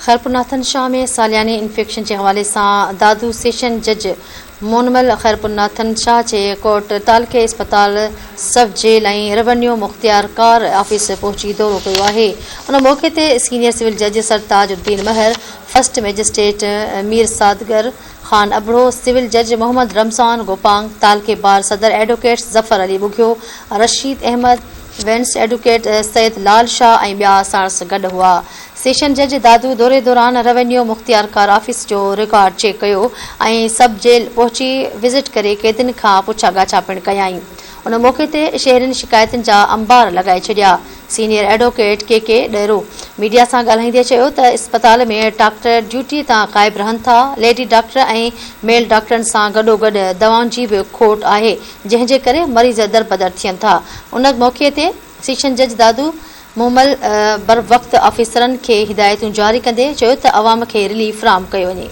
خيرپورناٿن شاهه ۾ سالياني انفيڪشن جي حوالي سان دادو سيشن جج مونمل خيرپورناٿن شاهه جي ڪورٽ تعلقي اسپتال، سب جيل ۽ روينيو مختيارڪار آفيس پهچي دورو ڪيو آهي. ان موقعي تي سينيئر سول جج Sartaj Uddin Mahar, first magistrate Mir Sadgar Khan Abro, civil جج محمد رمضان گوپانگ، تعلقي بار صدر ايڊووڪيٽ ظفر علي ٻگهيو، رشيد احمد، وينس ايڊووڪيٽ سيد لال شاهه ۽ ٻيا ساڻس گڏ هئا. سيشن جج دادو دوري دوران روينيو مختيارڪار آفيس جو رڪارڊ چيڪ ڪيو ۽ سب جيل پهچي وزٽ ڪري قيدين کان پڇا ڳاڇا پڻ ڪيائين. ان موقعي تي شهرين شڪايتن جا انبار لڳائي ڇڏيا. Senior advocate K K Dahro media سان ڳالهائيندي چيو ته اسپتال ۾ ڊاڪٽر ڊيوٽي تان غائب رهن ٿا، ليڊي ڊاڪٽر ۽ ميل ڊاڪٽرن سان گڏوگڏ دوائن جي به کوٽ آهي، جنهن جي ڪري مريض دربدر ٿين ٿا. ان موقعي تي سيشن جج دادو مومل بروقت آفيسرن کي هدايتون جاري ڪندي چيو ته عوام کي رليف فراهم ڪيو وڃي.